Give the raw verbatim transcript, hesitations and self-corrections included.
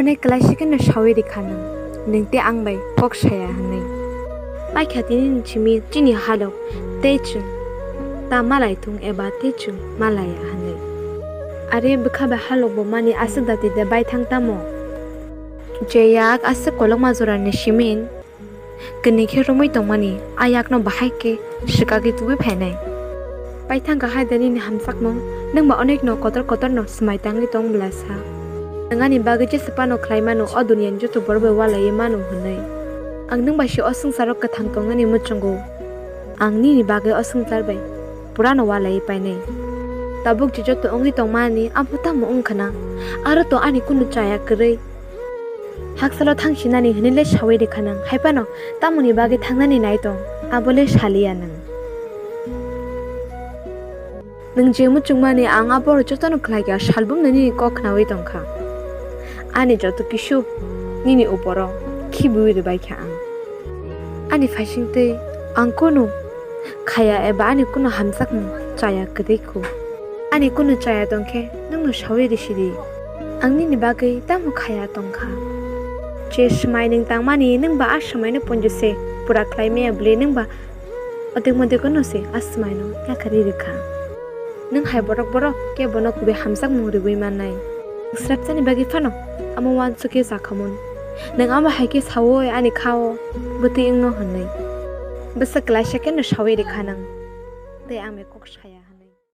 Onek klaisa khe no sawi rikha nwng, nwng tei ang bai kok saya hwnwi. Paikha tini ni simi chini halok tei chwng ta malai thung eba tei chwng malaya hwnwi. Are bwkha bai halok bo mani aswk dati de bai thang tamo? Je yak aswk kolokma jora ni simi kwnwi khe romwi tongmani, a yakno bahai khe swkagwi tubui phainai. Paithang kha hai de nini hamjakmung, nwng ba onekno kotor kotorno swmai tangwi tong bwlasa. Nwng ani bagwi jesa phano khlai mano, o duniyani joto borok bai walaiwi mano hwnwi. Ang nwng bai se o swngcharo kwthang tongnani muchungo. Ang nini bagwi o swngchar bai purano walaiwi painai. Tabuk je joto wngwi tongmani abo tamo wngkha na? Aro to ani kunu chaya kwrwi. Haksalo thangsinani hwnwi le sawi rikha nwng, hai phano tamoni bagwi thangnani nai tong, abo le saliya nwng. Nwng je muchungmani ang abo jotono khlai kha, salbumno nini kok khnawi tong kha. Ani joto kisu nini uporo khibiwi rwbai kha ang. Ani phaising twi ang kunu khaya eba ani kunu hamjakmung chaya kwrwi kho. Ani kunu chaya tong khe nwngno sawi risi di. Ang nini bagwi tamo khaya tong kha? Je swmai nwng tangmani nwng ba a swmaino ponjese pura khlai maya bwle nwng ba otek motek no se a swmaino yakarwi rwkha. Nwng hai borok borok khe bono kubui hamjakmung rwui mannai. Srapsani bagwi phano amo uansukhe jakhamun. Nwng amo hai khe saui ani khao bwtwi wngno hwnwi. Bwsa klaisa khe no saui rikha nwng. Tei ang bai kok saya.